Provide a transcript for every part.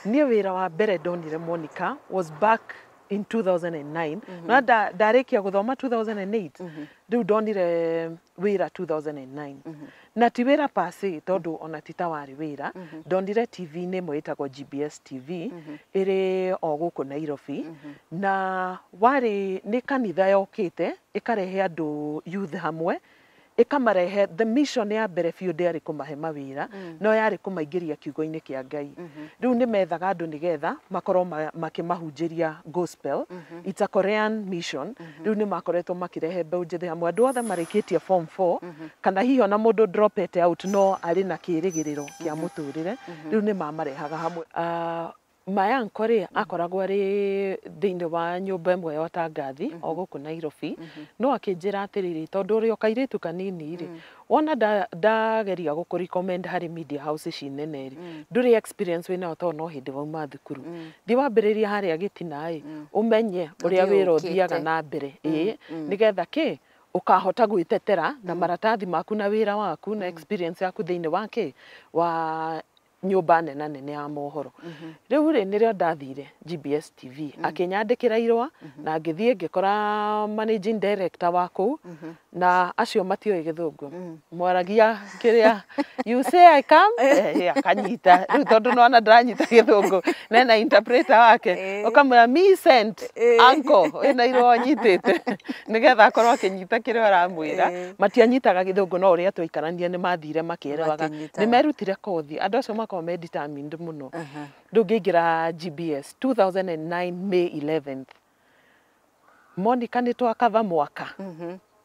Niĩ wĩra wa mbere ndonire, Monica, was back in 2009. Na ndarĩkia gũthoma 2008, rĩu ndonire wĩra 2009, na ti wĩra per se, tondũ ona ti ta warĩ wĩra. Ndonire TV-inĩ ĩmwe ĩtagwo GBS TV, ĩrĩ o gũkũ Nairobi, na warĩ nĩ kanitha yokĩte ĩkarehe andũ youth hamwe, ĩkamarehe. The mission ya mbere biũ ndĩarĩ kũmahe mawĩra, no yarĩ kũmaingĩria kiugo-inĩ kĩa Ngai. Rĩu nĩ methaga andũ nĩgetha makorwo makĩmahunjĩria gospel. It's a Korean mission. Rĩu nĩ makoretwo makĩrehe mbeũ njĩthĩ hamwe, andũ othe marĩkĩtie form 4, kana hihi ona mũndũ dropete out no arĩ na kĩĩrĩgĩrĩro kĩa mũtũrĩre. Rĩu nĩ mamarehaga hamwe. My uncle rĩ, akoragwo arĩ thĩinĩ wa nyũmba ĩmwe ya ũtangathi o gũkũ Nairobi, no akĩnjĩra atĩrĩrĩ, tondũ ũrĩ o kairĩtu kanini rĩ, wona ndageria gũkũ recommend harĩ media house ici nene rĩ, ndũrĩ experience wĩnayo tondũ no hĩndĩ wauma thukuru. Thiĩ wambĩrĩria harĩa gĩtina ĩ, ũmenye ũrĩa Ũthiĩ wĩra ũkĩte. ũthiaga na mbere, ĩ nĩgetha kĩ ũkahota gwĩtetera na maratathi maku na wĩra waku na experience yaku thĩinĩ wa kĩ wa nyũmba nena nene ya mohoro. Rĩu rĩ, nĩrĩo ndathire GBS TV, akĩnyandĩkĩra irũa na ngĩthiĩ ngĩkora managing director wa kũu, na acio matioĩ Gĩthũngũ, mwaragia kĩrĩa you say I come, akanyita. Rĩu tondũ nona ndĩranyita Gĩthũngũ, nena interpreter wake, ũkamwĩra me sent uncle wĩna irũa ũnyitĩte, nĩgetha akorwo akĩnyita kĩrĩa ũramwĩra. Matianyitaga Gĩthũngũ, no ũrĩa twaikarania nĩ mathire makĩerewaga. Makĩnyitaga. Nĩ merutire kothi, andũ acio makoragwo me determined mũno. Rĩu ngĩingĩra GBS 2009 May 11th. Monica, nĩ twakava mwaka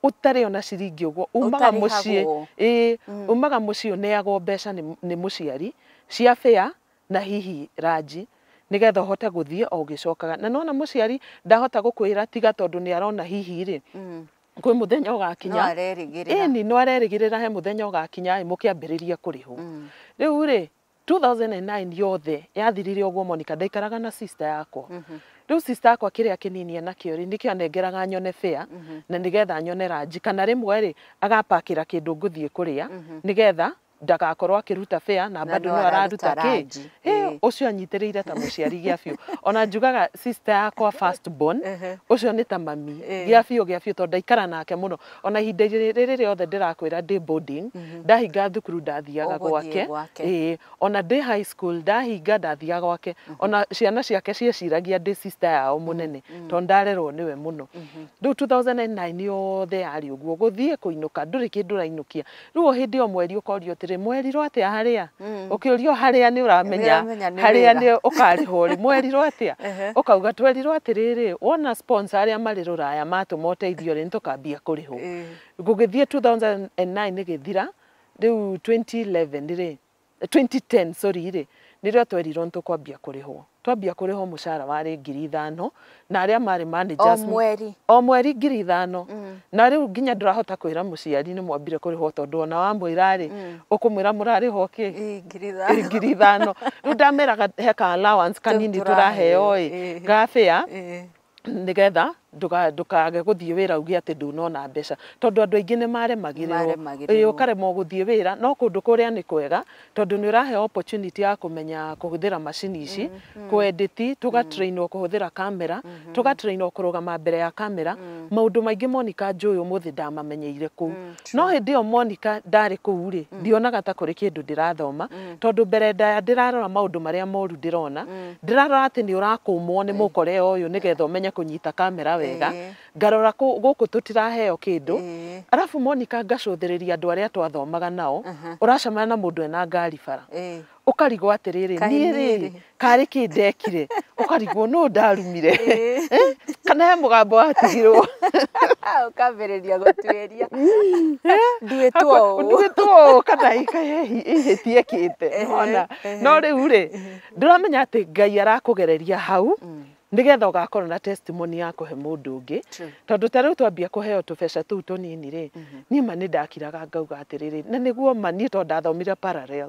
ũtarĩ ona ciringi ũguo. Umaga mũciĩ, Ũtarĩhagwo. ĩĩ, umaga mũciĩ ũneagwo mbeca nĩ mũciari cia fare na hihi ranji, nĩgetha ũhote gũthiĩ o ũgĩcokaga. Na nona mũciari ndahota gũkwĩra tiga, tondũ nĩ arona hihi rĩ, kwĩ mũthenya No ũgakinya. arerĩgĩrĩra. Ĩni, no arerĩgĩrĩra he mũthenya ũgakinya ĩ mũkĩambĩrĩria kũrĩhwo. Rĩu rĩ, 2009 yothe yathirire ũguo, Monica. Ndaikaraga na sister yakwa. Rĩu sister yakwa kĩrĩa kĩnini enakĩo rĩ, nĩkĩo anengeraga nyone fare na nĩgetha nyone ranji, kana rĩmwe rĩ, agapakĩra kĩndũ ngũthiĩ kũrĩa, nĩgetha ndagakorwo akĩruta fare na bado no no araruta araruta kĩ. ranji, Ũcio anyitĩrĩire ta mũciari gĩa biũ. Ona njugaga sister yakwa first born, ũcio nĩ ta mami gĩa biũ gĩa biũ, tondũ ndaikara nake mũno. Ona ihinda rĩrĩ rĩothe ndĩrakwĩra ndĩ boarding, ndahinga thukuru ndathiaga Ũgũthiĩ gwake. gwake. Ĩĩ, ona ndĩ high school ndahinga ndathiaga gwake. Ona ciana ciake cieciragia ndĩ sister yao mũnene, tondũ ndarerwo nĩwe mũno. Rĩu 2009 yothe yarĩ ũguo, gũthiĩ kũinũka, ndũrĩ kĩndũ ũrainũkia. Rĩu o hĩndĩ ĩyo mweri ũkorio atĩrĩ, mwerirwo atĩa harĩa? Ũkĩũrio harĩa nĩ ũramenya Nĩ ũramenya nĩ harĩa wĩra. nĩ ũkarĩhwo rĩ, mwerirwo atĩa? Ũkauga twerirwo atĩrĩrĩ, wona sponsor arĩa marĩ rũraya matũma ũteithio rĩ, nĩtũkambia kũrĩhwo. Gũgĩthiĩ 2009 ĩgĩthira. Rĩu 2011 rĩ, 2010 sorry rĩ, nĩrĩo twerirwo nĩtũkwambia kũrĩhwo. Twambia kũrĩhwo mũcara warĩ 5,000, na arĩa marĩ O managers mweri. O mweri 5,000. Na rĩu nginya ndũrahota kwĩra mũciari nĩ mwambire kũrĩhwo, tondũ ona wamwĩra rĩ, ũkũmwĩra mũrarĩhwo kĩ? 5,000. 5,000. Rĩu ndameraga he ka allowance kanini tũraheo, tũraheo ĩ, ga fare, nĩgetha ndũkage gũthiĩ wĩra uge atĩ ndunona mbeca, tondũ andũ aingĩ nĩ maremagĩrĩrwo. Maremagĩrĩrwo. Ĩĩ, ũkaremwo gũthiĩ wĩra. No kũndũ kũrĩa nĩ kwega, tondũ nĩ ũraheo opportunity ya kũmenya kũhũthĩra macini ici, kũedit, tũgatrainwo kũhũthĩra kamera, tũgatrainwo kũrũgama mbere ya kamera. Maũndũ maingĩ, Monica, njũĩ ũmũthĩ ndamamenyeire kũu. No hĩndĩ ĩyo, Monica, ndarĩ kũu rĩ, ndionaga ta kũrĩ kĩndũ ndĩrathoma, tondũ mbere ndaya ndĩrarora maũndũ marĩa moru. Ndĩrona, ndĩrarora atĩ nĩ ũrakũmwo nĩ mũkore ũyũ nĩgetha ũmenye kũnyita kamera wega. Ngarora gũkũ tũtiraheo kĩndũ. Arabu Monica, ngacũthĩrĩria andũ arĩa twathomaga nao, ũracemania na mũndũ ena ngari bara, ũkarigwo atĩrĩrĩ, Kaĩ niĩ niĩ rĩ, rĩ? karĩ kĩ ndekire? Ũkarigwo nũ ndarumire? Eh? Kana he mũgambo watigirwo? Ũkambĩrĩria gũtuĩria nduĩtwo ũũ. Nduĩtwo ũũ, kana ihĩtie kĩte nona. No rĩu rĩ, ndĩramenya atĩ Ngai arakũgereria hau nĩgetha ũgakorwo na testimony ya kũhe mũndũ ũngĩ. Tondũ ta rĩu twambia kũheo tũbeca tũu tũnini rĩ, niĩ ma nĩ ndakiraga ngauga atĩrĩrĩ, na nĩguo ma niĩ tondũ ndathomire parallel,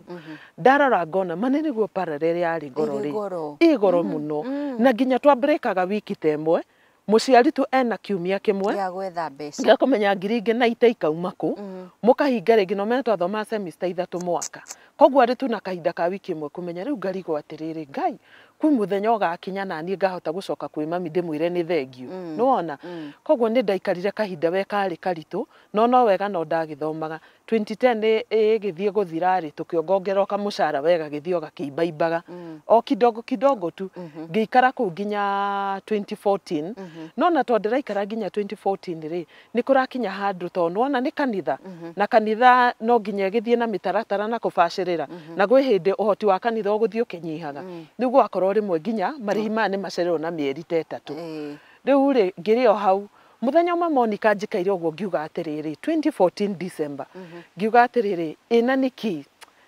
ndarora ngona ma nĩ nĩguo parallel yarĩ goro Ĩrĩ rĩ, goro. Ĩ goro mũno, na nginya twambĩrĩkaga wiki ta ĩmwe. Mũciari tu ena kiumia kĩmwe gĩa gwetha mbeca. Gĩa kũmenya ngiri ingĩ na ite ikauma kũ, mũkahinga rĩngĩ na ũmenye twathomaga semester 3 mwaka, koguo arĩ tu na kahinda ka wiki ĩmwe kũmenya rĩu ngarigwo atĩrĩrĩ, Ngai, kwĩ mũthenya ũgakinya na niĩ ngahota gũcoka kwĩ mami ndĩmwĩre nĩ thengiũ, nĩwona? Koguo nĩ ndaikarire kahinda we karĩ karitũ, no no wega no ndagĩthomaga. 2010 ĩgĩthiĩ gũthira rĩ, tũkĩongongererwo kamũcara we gagĩthiĩ o gakĩimbaimbaga o kidogo kidogo tu, ngĩikara kũu nginya 2014. No na tondũ ndĩraikara nginya 2014 rĩ, nĩ kũrakinya handũ tondũ nĩwona nĩ kanitha, na kanitha no nginya ĩgĩthiĩ na mĩtaratara na kũbacĩrĩra, na gwĩ hĩndĩ ũhoti wa kanitha ũgũthiĩ ũkĩnyihaga, rĩu gwakorwo rĩmwe nginya marĩhi maya nĩ macererwo na mĩeri ta 3. Rĩu rĩ, ngĩrĩ o hau mũthenya ũmwe Monica njikaire ũguo ngiuga atĩrĩrĩ, 2014 December, ngiuga atĩrĩrĩ, ĩna nĩkĩ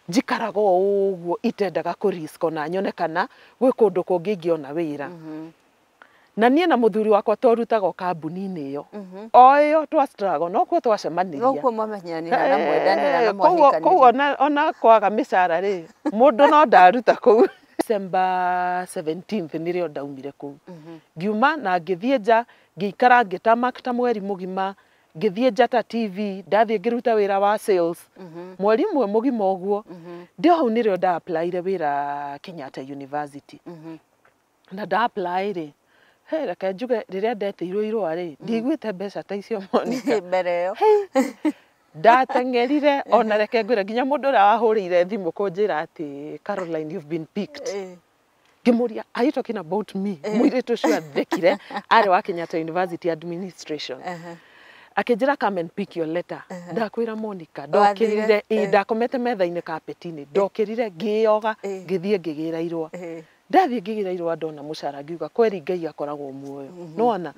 njikaraga o ũguo itendaga kũ risk ona nyone kana gwĩ kũndũ kũngĩ ingĩona wĩra. Na niĩ na mũthuri wakwa twarutaga o kambuni-inĩ ĩyo o ĩyo twa struggle, no kuo twacemanirie. Nokuo mwamenyanĩra na mwendanĩra na Koguo mwahikanĩria. ona kwaga mĩcara rĩ, mũndũ no ndaruta kũu. December 17th nĩrĩo ndaumire kũu, ngiuma na ngĩthiĩ nja, ngĩikara ngĩtamak ta mweri mũgima, ngĩthiĩ Njata TV, ndathiĩ ngĩruta wĩra wa sales mweri ũmwe mũgima ũguo. Ndĩ o hau nĩrĩo nda applyire wĩra Kenyatta University, na nda apply rĩ, he reke njuge rĩrĩa ndetĩirwo irũa rĩ, ndiaiguĩte mbeca ta icio Monica. Mbere ĩyo. Ndateng'erire, ona reke ngwĩre nginya mũndũ ũrĩa wahũrĩire thimũ kũnjĩra atĩ Caroline, you've been picked, ngĩmũria, are you talking about me? Mũirĩtu ũcio athekire, arĩ wa Kenyatta University administration, akĩnjĩra, come and pick your letter. Ndakwĩra Monica, ndokĩrire, ĩ ndakomete metha-inĩ kapeti-inĩ, ndokĩrire ngĩyoga, ngĩthiĩ ngĩgĩra irũa. Ndathiĩ ngĩgĩra irũa, ndona mũcara ngiuga kweri Ngai akoragwo muoyo, nĩwona?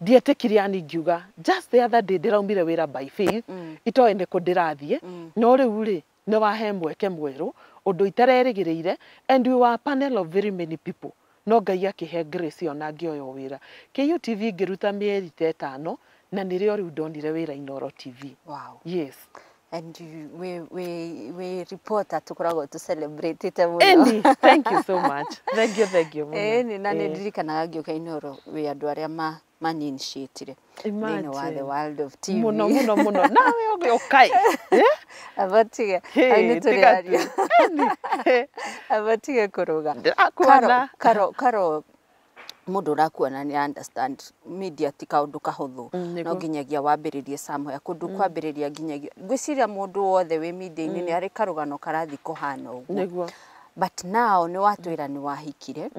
Ndietĩkirie, yani ngiuga just the other day ndĩraumire wĩra by faith, itoĩ nĩ kũ ndĩrathiĩ, no rĩu rĩ nĩ wahe mweke mwerũ, ũndũ itarerĩgĩrĩire, and we were a panel of very many people, no Ngai akĩhe grace ĩyo na ngĩoya wĩra KUTV, ngĩruta mĩeri ta 5, na nĩrĩo rĩu ndonire wĩra Inooro TV. Yes. And you, we reporter tukoragwo tu celebrate mũno. Eni, thank you so much, thank you, thank you mũno. Ĩni, na nĩ ndirikanaga ngĩũka Inooro wĩ andũ arĩa mani-initiatire thĩinĩ wa the Imagine. world of TV. Mũno mũno mũno, nawe ũgĩũka ĩ. Abatige hau nĩ tũrĩaria. Abatige kũrũga. Ndĩrakuona. Karo, Karo, mũndũ ũrakuona nĩ understand media ti kaũndũ kahũthũ. No nginyagia wambĩrĩrie somewhere, kũndũ kwambĩrĩria nginyagia ngwĩciria mũndũ wothe wĩ media-inĩ nĩ arĩ karũgano karathiĩ kũhana ũguo. But now nĩ watwĩra nĩ wahikire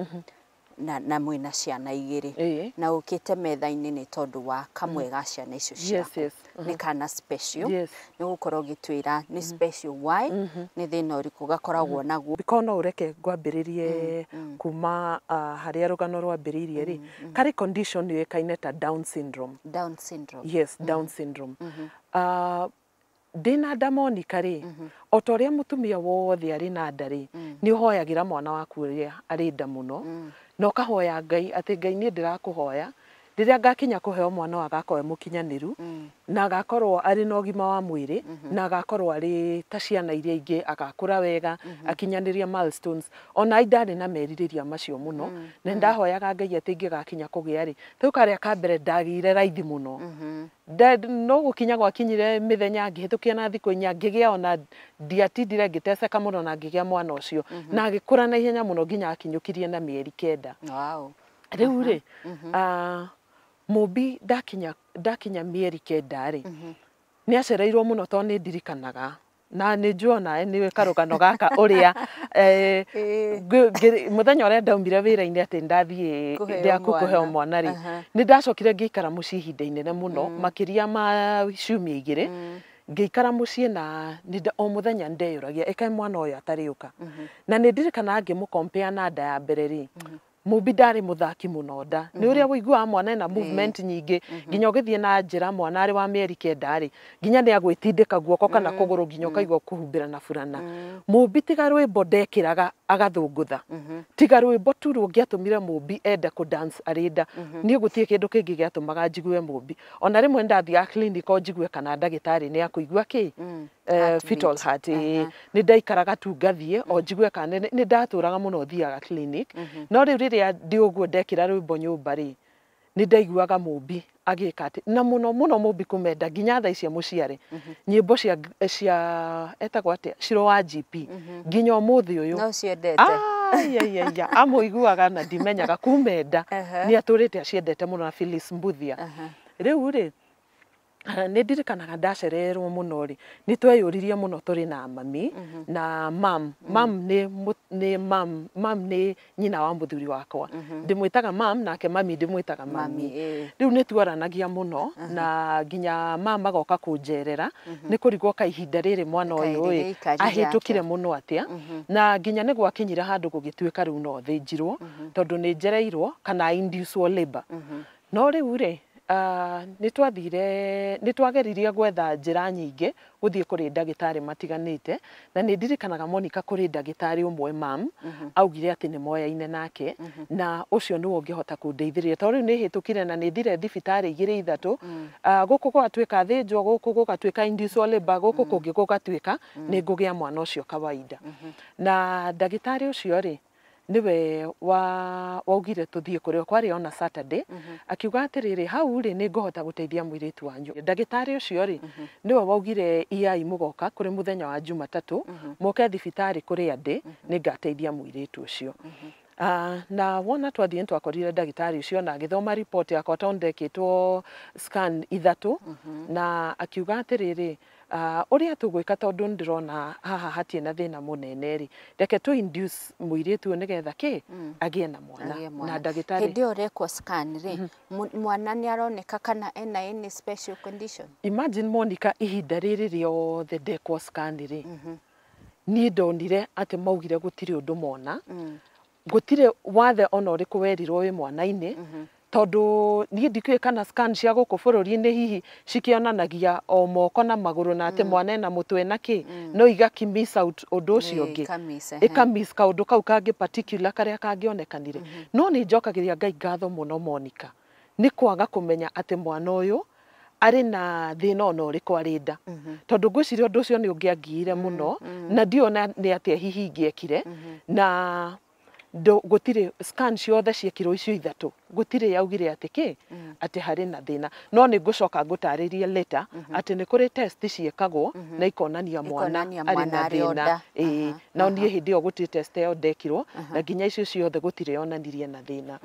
na mwĩna ciana 2. Na ũkĩte metha-inĩ nĩ tondũ wa kamwe ga ciana icio ciaku. Nĩ kana special. Nĩ gũkorwo ũgĩtwĩra nĩ special why, nĩ thĩna ũrĩkũ gakoragwo naguo. Biko no ũreke ngwambĩrĩrie kuma harĩa rũgano rwambĩrĩirie rĩ, karĩ condition yũĩkaine ta Down syndrome. Down syndrome. Yes, Down syndrome. Ndĩna nda Monica rĩ, o ta ũrĩa mũtumia wothe arĩ na nda rĩ, nĩ ũhoyagĩra mwana waku ũrĩa arĩ nda mũno, na ũkahoya Ngai atĩ Ngai, niĩ ndĩrakũhoya rĩrĩa ngakinya kũheo mwana ũyũ agakorwo e mũkinyanĩru, na agakorwo arĩ na ũgima wa mwĩrĩ, na agakorwo arĩ ta ciana iria ingĩ, agakũra wega, akinyanĩria milestones. Ona ai ndarĩ na merirĩria macio mũno, na nĩ ndahoyaga Ngai atĩ ingĩgakinya kũgĩa rĩ, rĩu karĩa ka mbere ndagĩire raithi mũno. No gũkinya gwakinyire mĩthenya ngĩhĩtũkia na thikũ 4 ngĩgĩa, ona ndiatindire ngĩteceka mũno, na ngĩgĩa mwana ũcio na agĩkũra na ihenya mũno nginya akinyũkirie na mĩeri 9. Rĩu rĩ, Mũmbi ndakinya mĩeri 9 rĩ, nĩ acereirwo mũno, tondũ nĩ ndirikanaga na nĩ njũĩ onawe nĩ karũgano gaka ũrĩa mũthenya ũrĩa ndaumire wĩra-inĩ atĩ ndathiĩ Kũheo ndĩaku kũheo mwana. mwana rĩ, nĩ ndacokire ngĩikara mũciĩ ihinda inene mũno, makĩria ma ciumia 2 ngĩikara mũciĩ, na o mũthenya nĩndeyũragia ĩkaĩ mwana ũyũ atarĩũka. Na nĩ ndirikanaga ngĩmũkompea na nda ya mbere rĩ, Mũmbi ndarĩ mũthaki mũno nda, nĩ ũrĩa ũiguaga mwana ena movement nyingĩ, nginya ũgĩthiĩ na njĩra mwana arĩ wa mĩeri 9 rĩ, nginya nĩ agwĩtindĩka guoko kana kũgũrũ nginya ũkaigua kũhumbĩra na burana. Mũmbi tiga rwĩmbo ndekĩraga agathũngũtha, tiga rwĩmbo tu rũngĩatũmire Mũmbi ende kũ dance arĩ nda, niĩ gũtirĩ kĩndũ kĩngĩ gĩatũmaga njigue Mũmbi. Ona rĩmwe ndathiaga clinic o njigue kana ndagĩtarĩ nĩ akũigua kĩ fetal Heartbeat. heart, ĩĩ. Nĩ ndaikaraga tu ngathiĩ o njigue kana nĩ ndatũraga mũno thiaga clinic. No rĩu rĩrĩa ndĩ ũguo ndekĩra rwĩmbo nyũmba rĩ, Nĩ ndaiguaga Mũmbi agĩka atĩ na mũno mũno Mũmbi kũmenda nginya thaa ici mũciarĩ nyĩmbo cia etagwo atĩa, Shiro wa GP, nginya ũmũthĩ ũyũ no ciendete. Aiaiaia, amũiguaga na ndimenyaga kumenda. Nĩ atũrĩte aciendete mũno na Phyllis Mbuthia. Rĩu rĩ, nĩ ndirikanaga ndacererwo mũno rĩ, nĩ tweyũririe mũno tũrĩ na mami na mam. Mam nĩ mam, mam nĩ nyina wa mũthuri wakwa. Ndĩmwĩtaga mam, nake mami ndĩmwĩtaga mami. Rĩu nĩ twaranagia mũno na nginya mam agoka kũnjerera, nĩ kũrigwo ka ihinda rĩrĩ mwana ũyũ ĩ ahĩtũkire mũno atĩa, na nginya nĩ gwakinyire handũ gũgĩtuĩka rĩu no thĩnjirwo tondũ nĩ njereirwo kana inducial labor. No rĩu rĩ, nĩ twathire, nĩ twageririe gwetha njĩra nyingĩ gũthiĩ kũrĩ ndagĩtarĩ matiganĩte, na nĩ ndirikanaga Monica kũrĩ ndagĩtarĩ ũmwe mam augire atĩ nĩ moyaine nake, na ũcio nĩwe ũngĩhota kũndeithĩrĩria tondũ rĩu nĩ hĩtũkire na nĩ thire thibitarĩ igĩrĩ ithatũ, gũkũ gũgatuĩka thĩnjwo, gũkũ gũgatuĩka inducial labor, gũkũ kũngĩ gũgatuĩka nĩ ngũgĩa mwana ũcio kawaida. Na ndagĩtarĩ ũcio rĩ, niwe waugire tũthiĩ kũrĩ o, kwarĩ ona Saturday, akiuga atĩrĩrĩ, hau rĩ, nĩ ngũhota gũteithia mũirĩtu wanyu. Ndagĩtarĩ ũcio rĩ, nĩwe waugire iai mũgoka kũrĩ mũthenya wa Jumatatũ, moke thibitarĩ kũrĩa ndĩ, nĩ ngateithia mũirĩtu ũcio. Na wona twathiĩ nĩ twakorire ndagĩtarĩ ũcio na agĩthoma report yakwa tondũ ndekĩtwo scan ithatũ, na akiuga atĩrĩrĩ, ũrĩa tũgwĩka tondũ nĩndĩrona haha hatirĩ na thĩna mũnene rĩ, reke tũ induce mũirĩtu ũyũ nĩgetha kĩ agĩe na mwana. Na ndagĩtarĩ hĩndĩ ĩyo ũrekwo scan rĩ, mwana nĩ aroneka kana ena any special condition? Imagine Monica, ihinda rĩrĩ rĩothe ndekwo scan rĩ, niĩ ndonire atĩ maugire gũtirĩ ũndũ mona, gũtirĩ wathe ona ũrĩkũ werirwo wĩ mwana-inĩ, tondũ niĩ ndikĩũĩ kana scan cia gũkũ bũrũri-inĩ hihi cikĩonanagia o moko na magũrũ na atĩ mwana ena mũtwe na kĩ, no igaki miss out ũndũ ũcio ũngĩ, ĩka miss kaũndũ kau kangĩ particular karĩa kangĩonekanire. No nĩ njokagĩria Ngai ngatho mũno Monica, nĩ kwaga kũmenya atĩ mwana ũyũ arĩ na thĩna ona ũrĩkũ arĩ nda, tondũ ngwĩciria ũndũ ũcio nĩ ũngĩangiire mũno na ndiona nĩ atĩa hihi ingĩekire. Na gũtirĩ scan ciothe ciekirwo icio ithatũ, gũtirĩ yaugire atĩ kĩ atĩ harĩ na thĩna. No nĩ ngũcoka ngũtarĩrie later atĩ nĩ kũrĩ test ciĩkagwo na ikonania mwana arĩ na thĩna. Ĩĩ, no niĩ hĩndĩ ĩyo gũtirĩ test ĩyo ndekirwo, na nginya icio ciothe gũtirĩ yonanirie na thĩna.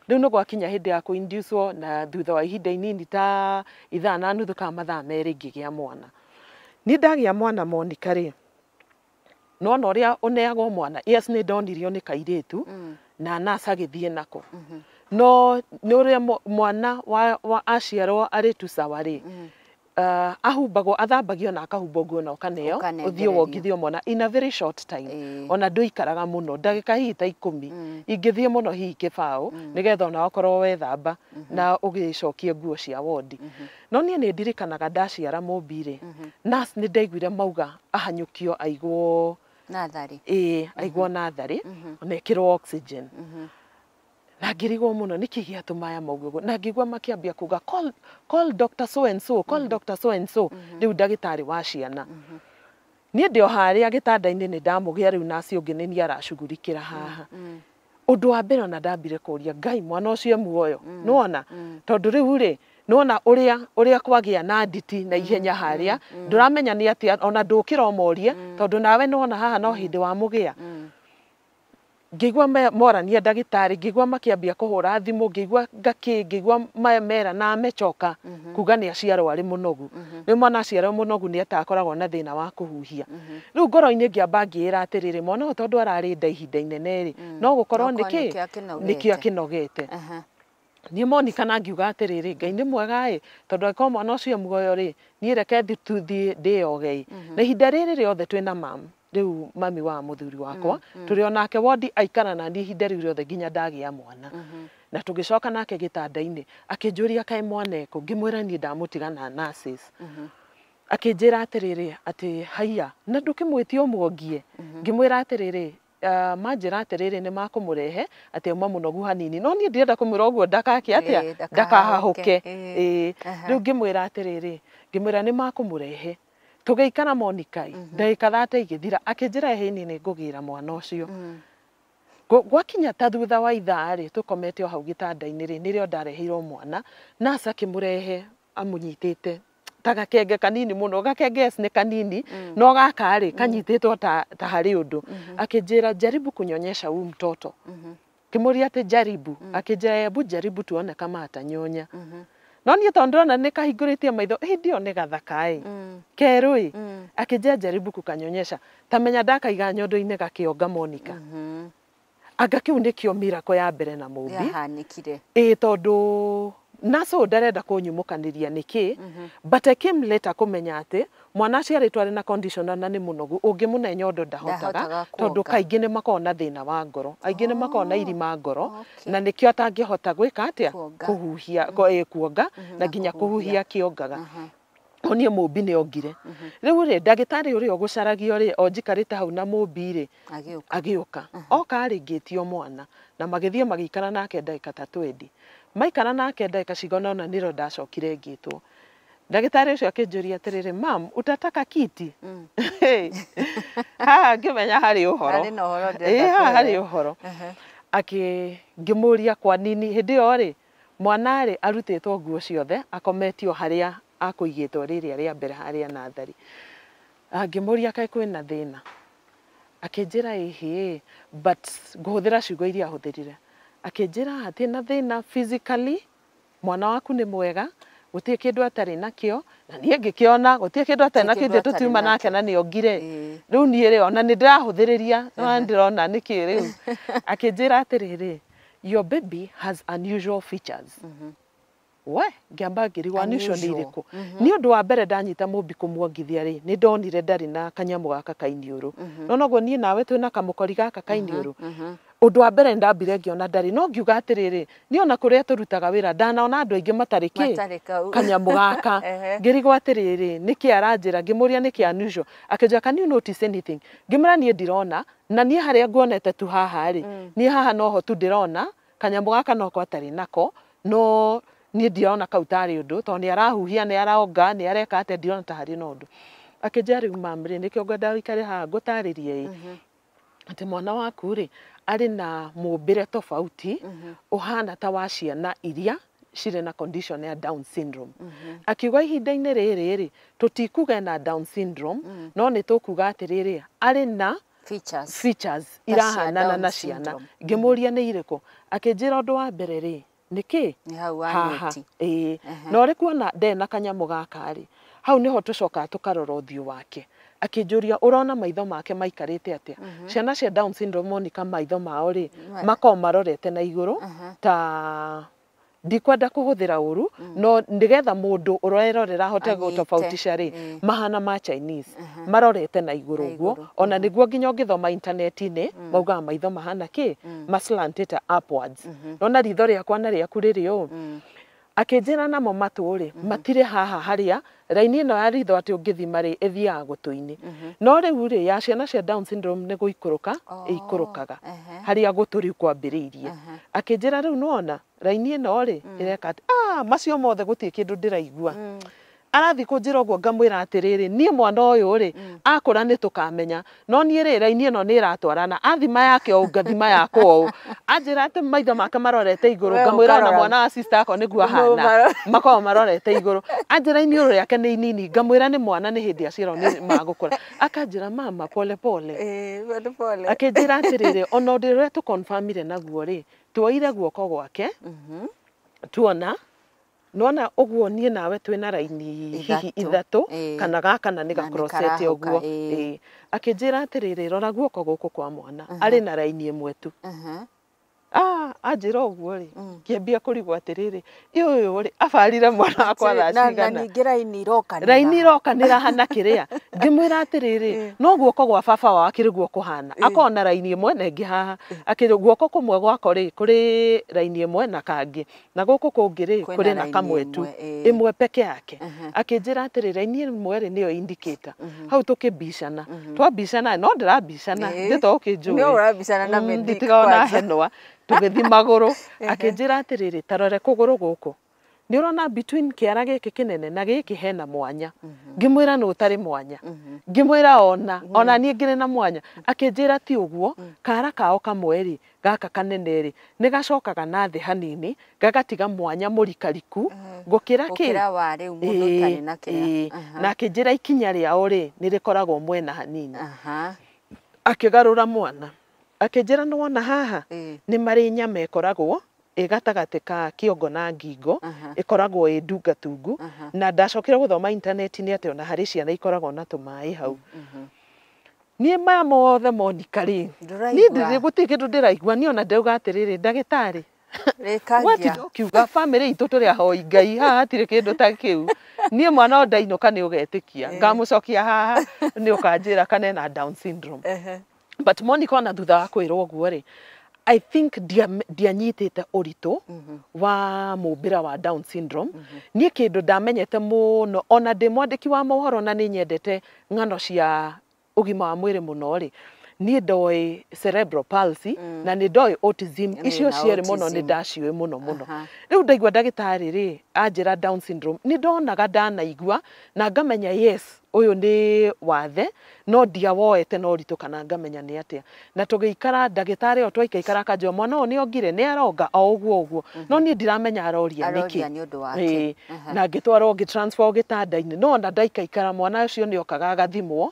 Rĩu nĩ gwakinya hĩndĩ ya kũ-induce, na thutha wa ihinda inini ta ithaa na nuthu kana mathaa merĩ ngĩgĩa mwana. Niĩ ndagĩa mwana Monica rĩ, nona ũrĩa ũneagwo mwana, yes, nĩ ndonirio nĩ kairĩtu na nurse agĩthiĩ nako, no nĩ ũrĩa mwana wa aciarwo arĩ tu sawa rĩ, ahumbagwo, athambagio na akahumbwo nguo na ũkaneo ũthiĩ wongithio mwana in a very short time. Ona ndũikaraga mũno, ndagĩka hihi ta 10, ingĩthiĩ mũno hihi kĩbaũ, nĩgetha ona okorwo wethamba na ũgĩcokie nguo cia wondi. No niĩ nĩ ndirikanaga ndaciara Mũmbi rĩ, nurse nĩ ndaiguire mauga ahanyũkio aigwo natharĩ. Ĩĩ, aigwo natharĩ na ĩkĩrwo oxygen. Na ngĩrigwo mũno nĩkĩ gĩatũma aya mauge ũguo, na ngĩigua makĩambia kuga call doctor so and so, call doctor so and so, rĩu ndagĩtarĩ wa ciana. Niĩ ndĩ o harĩa gĩtanda-inĩ nĩ ndamũgĩa rĩu nurse ũngĩ nĩ niĩ aracugurikĩra haha. Ũndũ wa mbere ona ndambire kũria Ngai, mwana ũcio e muoyo, nĩwona? Tondũ rĩu rĩ, nĩwona ũrĩa kwagĩa na nditi na ihenya harĩa, ndũramenya nĩ atĩa, ona ndũkĩra ũmorie, tondũ nawe nĩwona haha no hĩndĩ wamũgĩa. Ngĩigua morania ndagĩtarĩ, ngĩigua makĩambia kũhũra thimũ, ngĩigua ngakĩ, ngĩigua mera na amechoka kuga nĩ aciarwo arĩ mũnogu. Rĩu mwana aciarwo mũnogu nĩ atakoragwo na thĩna wa kũhuhia. Rĩu ngoro-inĩ ngĩamba ngĩĩra atĩrĩrĩ, mwana ũyũ tondũ ararĩ nda ihinda inene rĩ, no gũkorwo nĩkĩ nĩkĩo akĩnogete. Niĩ Monica na ngiuga atĩrĩrĩ, Ngai nĩ mwega ĩ, tondũ angĩkorwo mwana ũcio muoyo rĩ, niĩ reke tũthiĩ ndĩyoge ĩ. Na ihinda rĩrĩ rĩothe twĩna mam, rĩu mami wa mũthuri wakwa, tũrĩ onake wondi aikara na niĩ ihinda rĩu rĩothe nginya ndagĩa mwana. Na tũgĩcoka nake gĩtanda-inĩ, akĩnjũria kaĩ mwana ekũ, ngĩmwĩra niĩ ndamũtiga na nurses. Akĩnjĩra atĩrĩrĩ, atĩ haiya, na ndũkĩmwĩtie ũmuongie. Ngĩmwĩra atĩrĩrĩ, manjĩra atĩrĩrĩ nĩ makũmũrehe atĩ auma mũnogu hanini, no niĩ ndirenda kũmwĩra ũguo ndakake atĩa, ndakahahũke. Rĩu ngĩmwĩra atĩrĩrĩ, ngĩmwĩra nĩ makũmũrehe. Tũgĩikara Monica, ndagĩka 30 igĩthira, akĩnjĩra hĩni nĩ ngũgĩra mwana ũcio. Gwakinya ta thutha wa ithaa rĩ, tũkomete o hau gĩtanda-inĩ rĩ, nĩrĩo ndareheirwo mwana, nurse akĩmũrehe amũnyitĩte ta gakenge kanini mũno, gakenge yes nĩ kanini, no gaka rĩ kanyitĩtwo ta harĩ ũndũ. Akĩnjĩra jaribu kunyonyesha huyu mtoto. Ngĩmũria atĩ jaribu, akĩnjĩra hebu jaribu tuone kama atanyonya. No niĩ tondũ ndĩrona nĩ kahingũrĩtie maitho, hĩndĩ ĩyo nĩ gathaka ĩ, kerũ ĩ, akĩnjĩra jaribu kukanyonyesha. Ta menya ndakaiga nyondo-inĩ gakĩonga Monica. Anga kĩu nĩkĩo miracle ya mbere na Mũmbi. Yahanĩkire. Ĩĩ tondũ nurse ũyũ ndarenda kũnyumũkanĩria nĩkĩ, but I came later kũmenya atĩ mwana aciarĩtwo arĩ na condition na nĩ mũnogu, ũngĩmũne nyondo ndahotaga, tondũ kaingĩ nĩ makoragwo na thĩna wa ngoro, aingĩ nĩ makoragwo na irima ngoro, na nĩkĩo atangĩhota gwĩka atĩa, kũhuhia, kuonga, na nginya kũhuhia akĩongaga. Niĩ Mũmbi nĩ ongire. Rĩu rĩ, ndagĩtarĩ ũrĩa ũgũcaragio rĩ, o njikarĩte hau na Mũmbi rĩ, agĩũka. Oka rĩ, ngĩtio mwana, na magĩthiĩ magĩikara nake ndagĩka ta 20. Maikara nake ndagĩka cigana ũna nĩrĩo ndacokire ngĩtwo. Ndagĩtarĩ ũcio akĩnjũria atĩrĩrĩ, mam, utataka kiti? Haha ngĩmenya harĩ ũhoro. Ĩĩ haha harĩ ũhoro. Ngĩmũria kwa nini, hĩndĩ ĩyo rĩ, mwana rĩ arutĩtwo nguo ciothe, akometio harĩa akũigĩtwo rĩrĩa rĩa mbere harĩa nathari. Ngĩmũria kaĩ kwĩna thĩna, akĩnjĩra ĩhĩ, but ngũhũthĩra ciugo iria ahũthĩrire. Akĩnjĩra hatirĩ na thĩna physically, mwana waku nĩ mwega, gũtirĩ kĩndũ atarĩ nakĩo, na niĩ ngĩkĩona gũtirĩ kĩndũ atarĩ nakĩo, ithuĩ tũtiuma nake na nĩ ongire. Rĩu niĩ rĩ, ona nĩ ndĩrahũthĩrĩria, na ndĩrona nĩkĩ rĩu. Akĩnjĩra atĩrĩrĩ, your baby has unusual features. We, ngĩamba ngĩrigwo unusual nĩ irĩkũ. Nĩ ũndũ wa mbere ndanyita Mũmbi kũmuongithia rĩ, nĩ ndonire ndarĩ na kanyamũ gaka kainiũrũ. No noguo niĩ nawe twĩna kamũkori gaka kainiũrũ. Ũndũ wa mbere ndambire ngĩona ndarĩ, no ngiuga atĩrĩrĩ, niĩ ona kũrĩa tũrutaga wĩra ndanaona andũ aingĩ matarĩ kĩ kanyamũ gaka. Ngĩrigwo atĩrĩrĩ, nĩkĩ aranjĩra, ngĩmũria nĩkĩ unusual. Akĩnjĩra can you notice anything? Ngĩmwĩra niĩ ndirona, na niĩ harĩa nguonete tu haha rĩ, niĩ haha noho tu ndĩrona kanyamũ gaka noko atarĩ nako, no niĩ ndirona kau tarĩ ũndũ, tondũ nĩ arahuhia, nĩ aronga, nĩ areka atĩa, ndirona ta harĩ na ũndũ. Akĩnjĩra rĩu mam rĩ, nĩkĩo ngwenda ũikare haha ngũtarĩrie ĩ, atĩ mwana waku rĩ, arĩ na mũmbĩre tofauti, ũhana ta wa ciana iria cirĩ na condition ya Down syndrome. Akiuga ihinda-inĩ rĩrĩ rĩ, tũtikuga ena Down syndrome, no nĩ tũkuga atĩrĩrĩ, arĩ na features irahanana na ciana. Ngĩmũria nĩ irĩkũ, akĩnjĩra ũndũ wa mbere rĩ, nĩkĩ haha, ĩĩ, na ũrĩ kuona ndarĩ na kanyamũ gaka rĩ, hau nĩho tũcokaga tũkarora ũthiũ wake. Akĩnjũria ũrona maitho make maikarĩte atĩa. Ciana cia Down syndrome Monica maitho mao rĩ, makoragwo marorete na igũrũ, ta ndikwenda kũhũthĩra ũru, no nĩgetha mũndũ ũrerorera ahote gũtofautisha rĩ, mahana ma Chinese, marorete na igũrũ ũguo, ona nĩguo nginya ũngĩthoma intaneti-inĩ, maugaga maitho mahana kĩ, maslantĩte upwards. Nona ritho rĩakwa na rĩaku rĩrĩ ũũ. Akĩnjĩra namo matũ rĩ, matirĩ haha harĩa raini ĩno ya ritho atĩ ũngĩthima rĩ, ĩthiaga gũtũ-inĩ. No rĩu rĩ, ya ciana cia Down syndrome nĩ gũikũrũka, ĩikũrũkaga harĩa gũtũ rĩu kwambĩrĩirie. Akĩnjĩra rĩu nĩwona raini ĩno rĩ, ĩreka atĩ, macio mothe gũtirĩ kĩndũ ndĩraigua. Arathiĩ kũnjĩra ũguo ngamwĩra atĩrĩrĩ, niĩ mwana ũyũ rĩ, akũra nĩ tũkamenya, no niĩ rĩ, raini ĩno nĩ ĩratwarana, athima yake ũũ ngathima yakwa ũũ. Anjĩra atĩ maitho make marorete igũrũ, ngamwĩra ona mwana wa sister yakwa nĩguo ahana, makoragwo marorete igũrũ. Anjĩra iniũrũ rĩake nĩ inini, ngamwĩra nĩ mwana nĩ hĩndĩ aciarwo nĩ magũkũra. Akanjĩra mama pole pole. Akĩnjĩra atĩrĩrĩ, ona ũndũ ũrĩa tũconfirmire naguo rĩ, tuoire guoko gwake, tuona nona ũguo niĩ nawe twĩna raini hihi ithatũ, kana gaka na nĩ gakrocete ũguo. Akĩnjĩra atĩrĩrĩ, rora guoko gũkũ kwa mwana, arĩ na raini ĩmwe tu. Anjĩra ũguo rĩ, ngĩambia kũrigwo atĩrĩrĩ, ũyũ rĩ, abarire mwana wakwa thaa cigana. Na ningĩ raini irokanĩra. Raini irokanĩra hana kĩrĩa. Ngĩmwĩra atĩrĩrĩ, no guoko gwa baba wao akĩrĩ guo kũhana. Akoragwo na raini ĩmwe na ĩngĩ haha. Akĩrĩ guoko kũmwe gwako rĩ, kũrĩ raini ĩmwe na kangĩ. Na gũkũ kũngĩ rĩ, kũrĩ na kamwe tu. Ĩmwe peke yake. Akĩnjĩra atĩrĩ, raini ĩmwe rĩ, nĩyo indicator. Hau tũkĩmbicana. Twambicana, no ndĩrambicana, ndĩ ũkĩnjũĩ. Nĩ ũrambicana na Nditigona henwa. Tũgĩthiĩ magũrũ. Akĩnjĩra atĩrĩrĩ, ta rore kũgũrũ gũkũ. Nĩ ũrona between kĩara gĩkĩ kĩnene na gĩkĩ hena mwanya. Ngĩmwĩra nũ ũtarĩ mwanya? Ngĩmwĩra ona niĩ ngĩrĩ na mwanya. Akĩnjĩra ti ũguo, kara kao kamwe rĩ, gaka kanene rĩ, nĩ gacokaga na thĩ hanini, gagatiga mwanya mũrikariku gũkĩra kĩ? Gũkĩra wa rĩu mũndũ ũtarĩ na kĩara. Na akĩnjĩra ikinya rĩao rĩ, nĩ rĩkoragwo mwena hanini. Akĩgarũra mwana. Akĩnjĩra nĩ wona haha, nĩ marĩ nyama ĩkoragwo ĩ gatagatĩ ka kĩongo na ngingo, ĩkoragwo ĩ ndungatungu. Na ndacokire gũthoma intaneti-inĩ atĩ ona harĩ ciana ikoragwo na tũmaĩ hau. Niĩ maya mothe Monica rĩ, niĩ ndĩrĩ gũtirĩ kĩndũ ndĩraigua. Niĩ ona ndauga atĩrĩrĩ, ndagĩtarĩ, watinda ũkiuga bamĩrĩ itũ tũrĩ ahoi Ngai, haha hatirĩ kĩndũ ta kĩu. Niĩ mwana o ndainũka nĩ ũgetĩkia, ngamũcokia haha nĩ ũkanjĩra kana ena Down syndrome. But Monica ona thutha wa kwĩrwo ũguo rĩ, I think ndianyitĩte ũritũ wa mũmbĩra wa Down syndrome. Niĩ kĩndũ ndamenyete mũno, ona ndĩ mwandĩki wa mohoro na nĩ nyendete ng'ano cia ũgima wa mwĩrĩ mũno rĩ, niĩ ndoĩ cerebral palsy na nĩ ndoĩ autism. Icio cierĩ mũno nĩ ndaciũĩ mũno mũno. Rĩu ndaigua ndagĩtarĩ rĩ anjĩra Down syndrome, nĩ ndonaga ndanaigua na ngamenya yes, ũyũ nĩ wathe, no ndiawoete na ũritũ kana ngamenya nĩ atĩa. Na tũgĩikara ndagĩtarĩ o twaikaikara akanjĩra mwana ũyũ nĩ ongire, nĩ aronga o ũguo ũguo, no niĩ ndiramenya aroria nĩkĩ. Na ngĩtwarwo ngĩtransfer gĩtanda-inĩ, no ona ndaikaikara mwana ũcio nĩ okaga agathimwo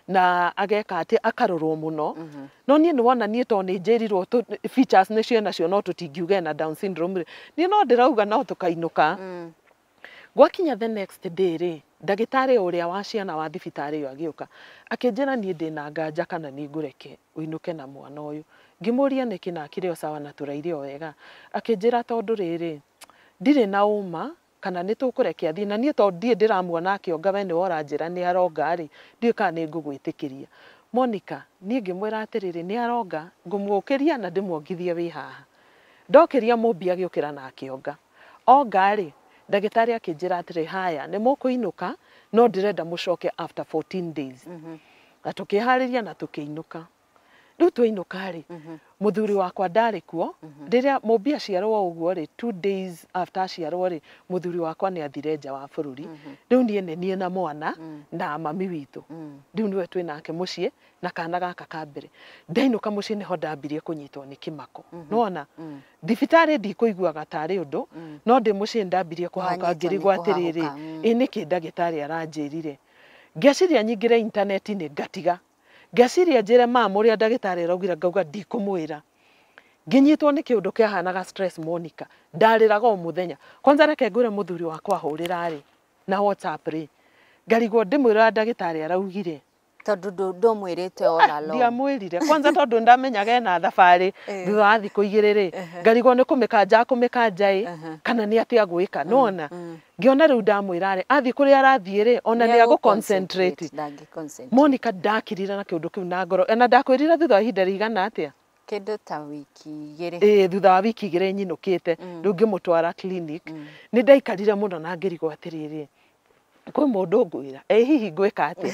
na ageka atĩ akarorwo mũno. No niĩ nĩ wona niĩ tondũ nĩ njĩrirwo features nĩcio enacio no tũtingiuga ena Down syndrome rĩ, niĩ no ndĩrauga no tũkainũka. Gwakinya the next day rĩ, ndagĩtarĩ ũrĩa wa ciana wa thibitarĩ ĩyo agĩũka akĩnjĩra niĩ ndĩna nganja kana nĩ ngũreke ũinũke na mwana ũyũ. Ngĩmũria nĩkĩ na akĩrĩ o sawa na tũraire o wega. Akĩnjĩra tondũ rĩrĩ, ndirĩ na ũma kana nĩ tũkũreke athiĩ, na niĩ tondũ ndirĩ ndĩramuona akĩonga we nĩwe ũranjĩra nĩ aronga rĩ, ndiũĩ kana nĩ ngũgwĩtĩkĩria. Monica, niĩ ngĩmwĩra atĩrĩrĩ, nĩ aronga, ngũmũũkĩria na ndĩmuongithie wĩ haha. Ndokĩria Mũmbi agĩũkĩra na akĩonga. Onga rĩ, ndagĩtarĩ akĩnjĩra atĩrĩ, haya nĩ mũkũinũka no ndĩrenda mũcoke after 14 days. Na tũkĩharĩria na tũkĩinũka. Rĩu twainũka rĩ, mũthuri wakwa ndarĩ kuo. Rĩrĩa Mũmbi aciarwo ũguo rĩ, 2 days after aciarwo rĩ, mũthuri wakwa nĩ athire nja wa bũrũri. Rĩu niĩ nĩ niĩ na mwana na mami witũ. Rĩu nĩwe twĩ nake mũciĩ na kana gaka ka mbere. Ndainũka mũciĩ nĩho ndambirie kũnyitwo nĩ kĩmako. Nĩwona? Thibitarĩ ndikũiguaga tarĩ ũndũ, no ndĩ mũciĩ ndambirie kũhahũka ngĩrigwo atĩrĩrĩ, ĩ nĩkĩ ndagĩtarĩ aranjĩrire. Ngeciria nyingĩre intaneti-inĩ ngatiga. Ngeciria njĩre mama ũrĩa ndagĩtarĩ araugire, ngauga ndikũmwĩra. Ngĩnyitwo nĩ kĩũndũ kĩahanaga stress Monica. Ndarĩraga o mũthenya. Kwanza reke ngwĩre mũthuri wakwa ahũrĩra rĩ na WhatsApp rĩ, ngarigwo ndĩmwĩra ndagĩtarĩ araugire. Tondũ ndũmwĩrĩte all along. Ndiamwĩrire. Kwanza tondũ ndamenyaga ena thabarĩ thutha wa thikũ igĩrĩ rĩ, ngarigwo nĩ kũmĩkanja akũmĩkanja ĩ, kana nĩ atĩa gwĩka. Nĩwona? Ngĩona rĩu ndamwĩra rĩ, athiĩ kũrĩa arathiĩ rĩ, ona nĩ agũ concentrate. Monica ndakirire na kĩũndũ kĩu na ngoro. Na ndakwĩrire thutha wa ihinda rĩigana atĩa? Kĩndũ ta wiki igĩrĩ. Ĩĩ, thutha wa wiki igĩrĩ nyinũkĩte, rĩu ngĩmũtwara clinic. Nĩ ndaikarire mũno na ngĩrigwo atĩrĩrĩ, kwĩ mũndũ ngwĩra, ĩ hihi ngwĩka atĩa?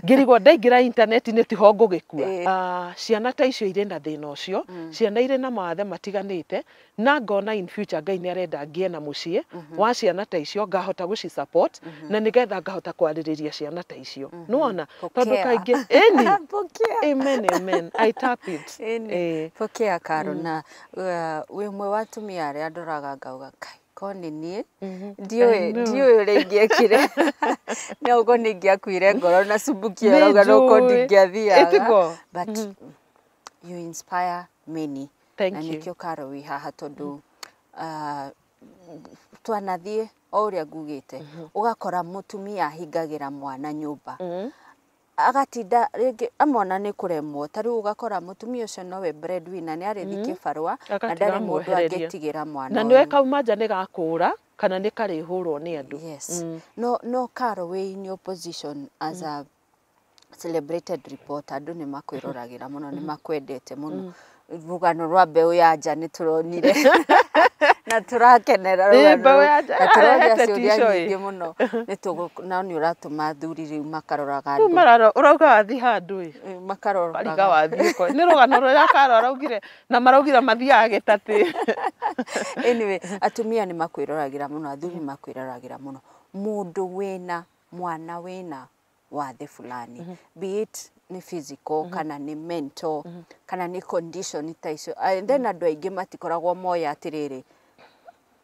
Ngĩrigwo ndaingĩra intaneti-inĩ tiho ngũgĩkua. Ciana ta icio irĩ na thĩna ũcio, ciana irĩ na mawathe matiganĩte, na ngona in future Ngai nĩ arenda ngĩe na mũciĩ wa ciana ta icio, ngahota gũci support, na nĩgetha ngahota kwarĩrĩria ciana ta icio. Nĩwona? Tondũ kaingĩ, ĩni. Amen, amen. I tap it. Pokea Karo, na wĩ ũmwe wa atumia arĩa ndoraga ngauga kai ko nĩ niĩ ndiũĩ ũrĩa ingĩekire. No ũguo nĩ ingĩakuire ngoro na cumbukia ũrauga no ũkorwo ndingĩathiaga. But you inspire many. Thank you. Na nĩkĩo Karo wĩ haha tondũ twanathiĩ o ũrĩa ngugĩte, ũgakora mũtumia ahingagĩra mwana nyũmba. Agatinda rĩngĩ amona nĩ kũremwo, ta rĩu ũgakora mũtumia ũcio nowe breadwinner, nĩ arĩthiĩ kĩbarũa na ndarĩ mũndũ angĩtigĩra mwana na nĩwe kauma nja nĩ gakũra kana nĩ karĩhũrwo nĩ andũ. Yes. No Karo wĩ in your position as a celebrated reporter, andũ nĩ makwĩroragĩra mũno, nĩ makwendete mũno. Rũgano rwa mbeũ ya nja nĩ tũronire na tũrakenera rũgano na tũroria ciũria nyingĩ mũno. No nĩ ũratũma athuri rĩu makaroraga andũ. Ũrauga wathiĩ handũ ĩ. Makaroraga. Mariga wathiĩ ko. Nĩ rũgano rũrĩa Karo araugire na maraugire mathiaga gĩtatĩ. Anyway, atumia nĩ makwĩroragĩra mũno, athuri nĩ makwĩroragĩra mũno. Mũndũ wĩna mwana wĩna wathe fulani, be it nĩ physical kana nĩ mental kana nĩ condition ta icio, and then andũ aingĩ matikoragwo moĩ atĩrĩrĩ,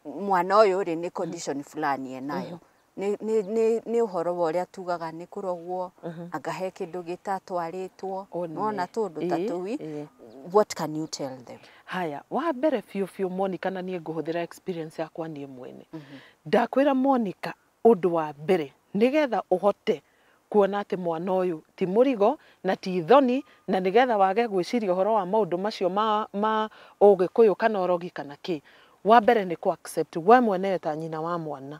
mwana ũyũ rĩ, nĩ condition fulani enayo. Nĩ ũhoro wa ũrĩa tugaga nĩ kũrogwo, anga he kĩndũ gĩtatwarĩtwo. One. Nona tũndũ ta tũu. What can you tell them? Haya, wa mbere biũ biũ, Monica, na niĩ ngũhũthĩra experience yakwa niĩ mwene, ndakwĩra Monica, ũndũ wa mbere nĩgetha ũhote kuona atĩ mwana ũyũ ti mũrigo na ti thoni, na nĩgetha wage gwĩciria ũhoro wa maũndũ macio ma ũgĩkũyũ kana ũrogi kana kĩ, wa mbere nĩ kũ accept we mwenewe ta nyina wa mwana,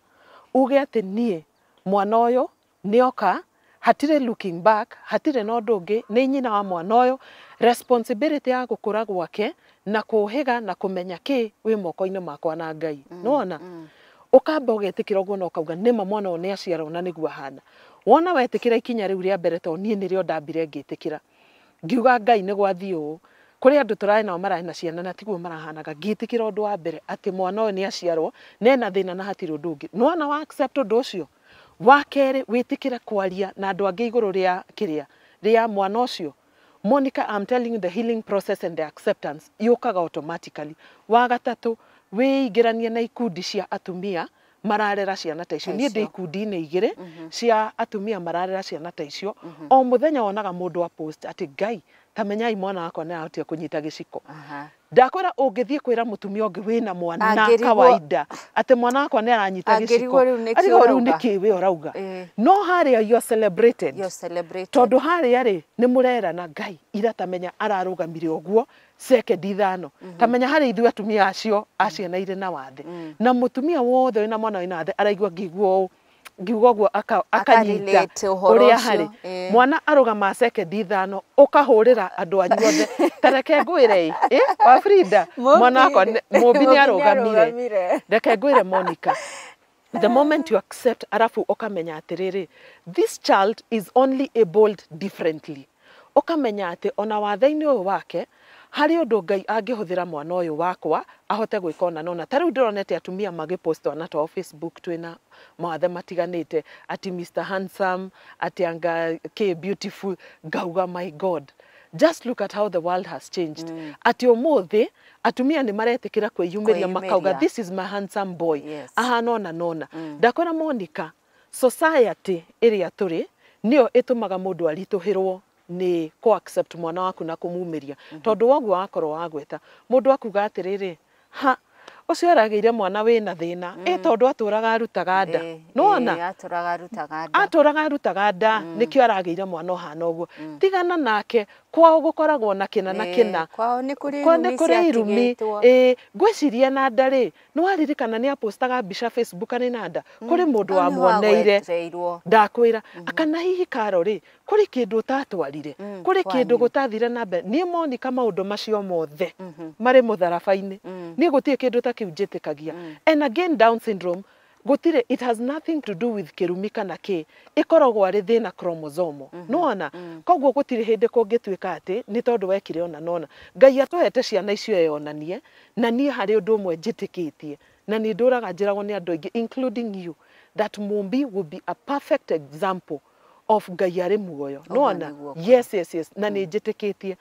uge atĩ niĩ mwana ũyũ nĩoka, hatirĩ looking back, hatirĩ na ũndũ ũngĩ, nĩ nyina wa mwana ũyũ. Responsibility ya gũkũra gwake na kũhĩga na kũmenya kĩ wĩ moko-inĩ makwa na Ngai. Nĩwona ũkamba ũgetĩkĩra ũguo na ũkauga nĩma mwana ũyũ nĩ aciarwo na nĩguo ahana. Wona wetĩkĩra ikinya rĩu rĩa mbere, tondũ niĩ nĩrĩo ndambire ngĩtĩkĩra, ngiuga Ngai nĩ gwathiĩ ũũ, kũrĩ andũ tũrarĩ nao mararĩ na ciana na tiguo marahanaga. Ngĩtĩkĩra ũndũ wa mbere atĩ mwana ũyũ nĩ aciarwo na ena thĩna na hatirĩ ũndũ ũngĩ. Nĩwona wa accept ũndũ ũcio, wa kerĩ wĩtĩkĩre kwaria na andũ angĩ igũrũ rĩa kĩrĩa rĩa mwana ũcio. Monica, I'm telling you, the healing process and the acceptance yũkaga automatically. Wa gatatũ, wĩingĩranie na ikundi cia atumia mararera ciana ta icio. Ta Niĩ ndĩ icio. ikundi-inĩ igĩrĩ cia atumia mararera ciana ta icio. O mũthenya wonaga mũndũ a post atĩ, "Ngai, ta menyai mwana wakwa nĩ arahotire kũnyita gĩciko." Ndakwĩra, ũngĩthiĩ kwĩra mũtumia ũngĩ wĩna mwana kawaida atĩ mwana wakwa nĩ aranyita Angĩrigwo gĩciko, rĩu nĩkĩ arigwo rĩu ũrauga. nĩkĩ we ũrauga. No harĩa you are celebrated. You're celebrated. Tondũ harĩa rĩ, nĩ mũrerana, "Ngai, ira tamenya ararũgamire ũguo sekendi 5." Tamenya harĩ ithuĩ atumia acio a ciana irĩ na wathe, na mũtumia wothe wĩna mwana wĩna wathe araigua ngĩigua ũũ, ngiuga ũguo akanyita Aka-relate ũhoro ũrĩa ũcio, harĩ mwana arũgama sekendi 5, ũkahũrĩra andũ anyu othe. Ta reke ngwĩre ĩ wa Frida, mwana wakwa Mũmbi nĩ Mũmbi nĩ arũgamire. Arũgamire. Reke ngwĩre Monica, the moment you accept, arafu ũkamenya atĩrĩrĩ, this child is only abled differently, ũkamenya atĩ ona wathe-inĩ ũyũ wake harĩ ũndũ Ngai angĩhũthĩra mwana ũyũ wakwa ahote gwĩka ona nona. Ta rĩu ndĩronete atumia magĩpost twana twao Facebook twĩna mawathe matiganĩte, ati Mr Handsome, ati anga k beautiful. Ngauga, "My God, just look at how the world has changed," atĩ ũmũthĩ atumia nĩ maretĩkĩra kwĩyumĩria, makauga, Kwĩyumĩria. "This is my handsome boy." Ahana ona nona. Ndakwĩra Monica, society ĩrĩa tũrĩ nĩyo ĩtũmaga mũndũ aritũhĩrwo nĩ kũ accept mwana waku na kũmumĩria, tondũ woguo wakorwo wagweta mũndũ akuga atĩrĩrĩ, "Ha, ũcio aragĩire mwana wĩna thĩna ĩ tondũ atũraga arutaga nda." Nĩwona? Atũraga arutaga nda. Atũraga arutaga nda, nĩkĩo aragĩire mwana ũhana ũguo, tigana nake, kwao gũkoragwo na kĩna na kĩna. Kwao nĩ kũrĩ Kwao nĩ irumi kũrĩ irumi. ciatigĩtwo. Ĩ, ngwĩciria na nda rĩ, nĩ waririkana nĩ apostaga mbica Facebook arĩ na nda, kũrĩ mũndũ Hau nĩho wamuoneire. agwetereirwo. Ndakwĩra, akana hihi karo rĩ, kũrĩ kĩndũ ũtatwarire, kũrĩ kĩndũ kwanyu. Gũtathire na mbere. Niĩ Monica, maũndũ macio mothe marĩ mũtharaba-inĩ. Niĩ gũtirĩ kĩndũ ta kĩu njĩtĩkagia. And again, Down syndrome gũtirĩ, it has nothing to do with kĩrumi kana kĩ, ĩkoragwo arĩ thĩna chromosomal. Nĩwona? Koguo gũtirĩ hĩndĩ kũngĩtuĩka atĩ nĩ tondũ wekire ona nona. Ngai atũhete ciana icio eyonanie. Na niĩ harĩ ũndũ ũmwe njĩtĩkĩtie, na nĩ ndũraga njĩragwo nĩ andũ aingĩ, including you, that Mumbi will be a perfect example of Ngai arĩ muoyo. Ũguo Nĩwona? nĩguo. Yes, na nĩ njĩtĩkĩtie.